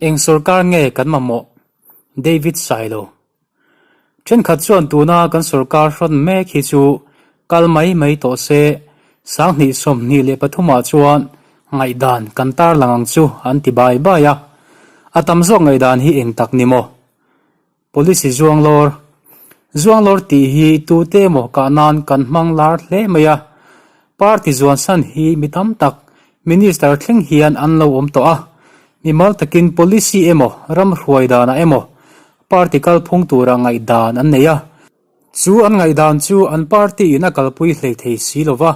Eng sorkar nge kan mamawh? David Sailo. Thenkhat chuan tuna kan sorkar hrawn mek hi chu kal mai mai tawh se, 20 23 ah chuan ngaihdan kan tarlang ang chu an ti bai bai a. A tam zawk ngaihdan hi eng tak ni maw? Policy zuanglawr. Zuanglawr tih hi tute emaw kah nan kan hmang lar hle mai a. Party zuansan hi mi tam tak Minister thleng hian an lo awm tawh a. Mimal takin policy emaw ram hruai danah emaw party kalphung tura ngaihdan an nei a. Chu an ngaihdan chu an party in a kalpui hlei thei si lo va,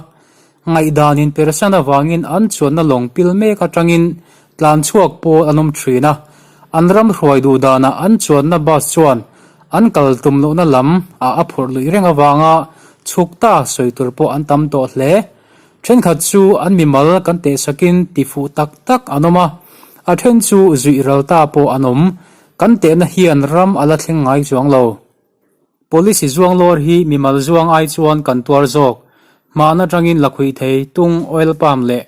ngaihdan in persan avangin an chuanna lawng pil mek atangin tlan chhuak pawl an awm thin a, an ram hruai duh danah an chuanna bus chuan an kal tum lohna lam ah a phurh luih reng avanga chhuk ta sawi tur pawh an tam tawh hle. Thenkhat chu an mimal kan tehsakin tifuh tak tak an awm a, a then chu zuih ral ta pawh an awm. Kan tehna hian ram a la thleng ngai chuang lo. Policy zuang lawr hi mimal zuang ai chuan kan tuar zawk. Hmaan atangin lakhuih thei, tung, oil palm leh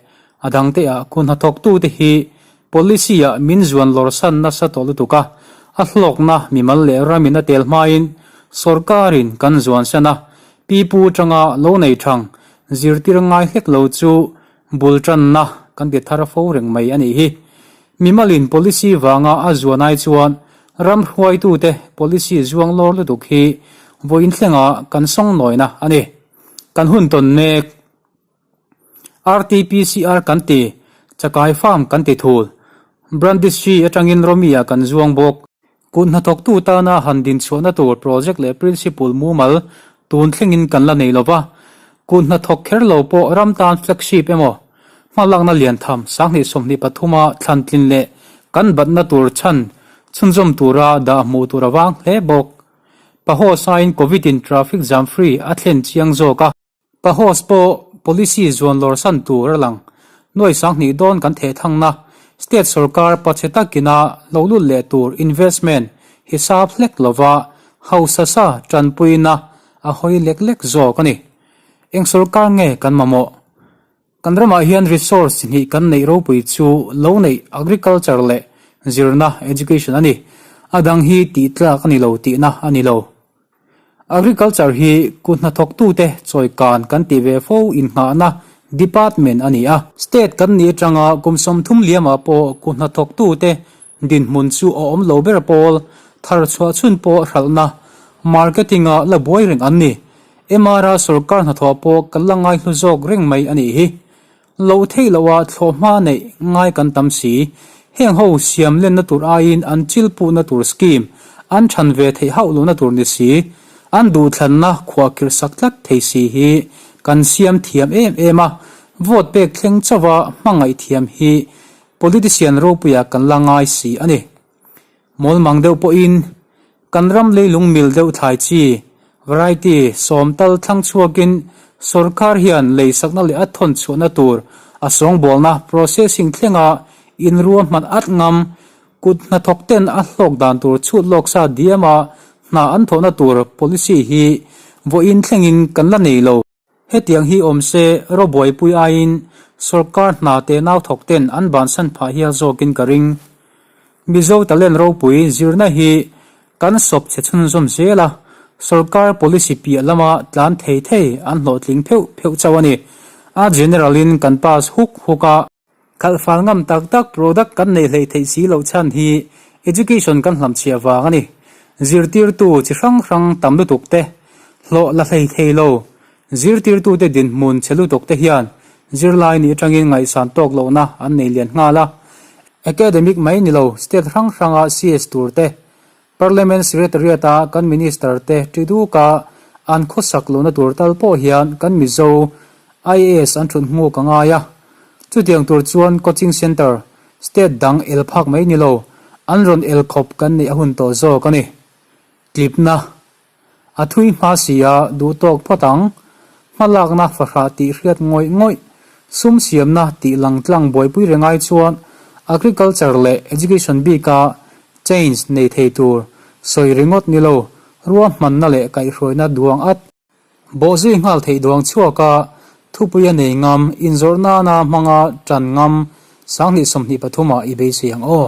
a dangte ah kun hnathawktute hi policy ah min zuan lawr san nasa tawh lutuk a, a hlawkna mimal leh ramin a tel hmain sawrkarin kan zuan san a, pipu tanga lo nei thang zirtir ngai hlek lo chu bul tanna kan ti thar fo reng mai a nih hi. Mimalin policy vanga a zuan ai chuan ram hruaitute policy zuang lawr lutuk hi vawiin thlenga kan sawngnawina a ni. Kan hun tawn mek. RTPCR kan ti, chakai farm kan ti thul. Brandisri atangin Romia kan zuang bawk. Kut hnathawktu tana han dinchhuahna tur project leh principle mumal tun thlengin kan la nei lova, kut hnathawk kher lo pawh ram tan flagship emaw hmalakna lian tham 2023 a thlantlin leh kan batna tur chhan chhunzawm tura dah hmuh tur a vang hle bawk. Pahosain Covid in traffic jam free a thlen chiang zawk a. Ka host pawh policy zuan lawr san tur a lang. Nuai 2000 dawn kan theh thangna state sorkar pachhe takina lo lut leh tur investment hisap hlek lova hausa sa tanpuina a hawi lek lek zawk a ni. Eng sorkar nge kan mamawh? Kan ramah hian resource chi hnih kan neih ropui chu lo neih agriculture leh zirna education a ni. A dang hi tih tlak a ni lo tihna a ni lo. Agriculture hi kut hnathawktute chawikan kan tih ve fo innghahna department a ni a. State kan nih atanga kum 30 liamah pawh kut hnathawktute dinhmun chu a awm lo ber pawl, thar chhuah chhun pawh hralhna, marketing-a la buai reng an ni. MR-a sorkar hnathawh pawh kan la ngaihlu zawk reng mai a nih hi. Loh theih loha thlawhhma neih ngai kan tam si. Heng ho siam lenna tur aiin an chil puhna tur scheme an than ve theih hauh lohna tur ni si, an duhthlanna khuahkhirh sak tlat thei si hi kan siam thiam em em a, vote pek thleng chauha hmangaih thiam hi politician ropuia kan la ngai si a ni. Mawlmang deuh pawhin kan ram leilung mil deuh thlai chi, variety, sawm tal thlang chhuakin sorkar hian lei sakna leh a thawn chhuahna tur a sawngbawlna, processing, thlenga inruahman at ngam, kut hnathawk ten a hlawk dan tur chhut lawk sa diama hna an thawhna tur policy hi vawiin thlengin kan la nei lo. Hetiang hi awm se, robuaipui aiin sorkar hna te nau thawk ten an bansan phah hial zawkin ka ring. Mizo talent ropui zirna hi kan sawp chhe chhunzawm zel a, sorkar policy piah lama tlan thei thei an hlawhtling pheuh pheuh chauh a ni. A general in kan pass huk huk a. Khalh fal ngam tak tak product kan neih hleih theih si loh chhan hi education kan hlamchhiah vang a ni. Zirtirtu chi hrang hrang tam lutuk te, hlawh la hlei thei lo, zirtirtute dinhmun chhe lutuk te hian zirlai nih atangin ngaihsan tawk lohna an nei lian nghal a. Academic mai ni lo state hrang hranga CS tur te, Parliament Secretariat-a kan Minister te ṭi duka an khawsak lohna tur tal pawh hian kan Mizo IAS an ṭhut hmuk a ngai a. Chutiang tur chuan coaching centre state dang el phak mai ni lo, an rawn el khawp kan neih a hun tawh zawk a ni. Tlipna. A thui hma si a, duh tawk phawt ang. Hmalakna fahrah tih hriat ngawih ngawih, sum siamna tih lang tlang buaipui reng ai chuan Agriculture leh Education bika change nei thei tur sawi ringawt ni lo, ruahmanna leh kaihhruaina duang at. Bawhzui nghal theih duang chhuaka thupui a nei ngam, inzawrh nana hmanga tan ngam 2023 ah i beisei ang aw.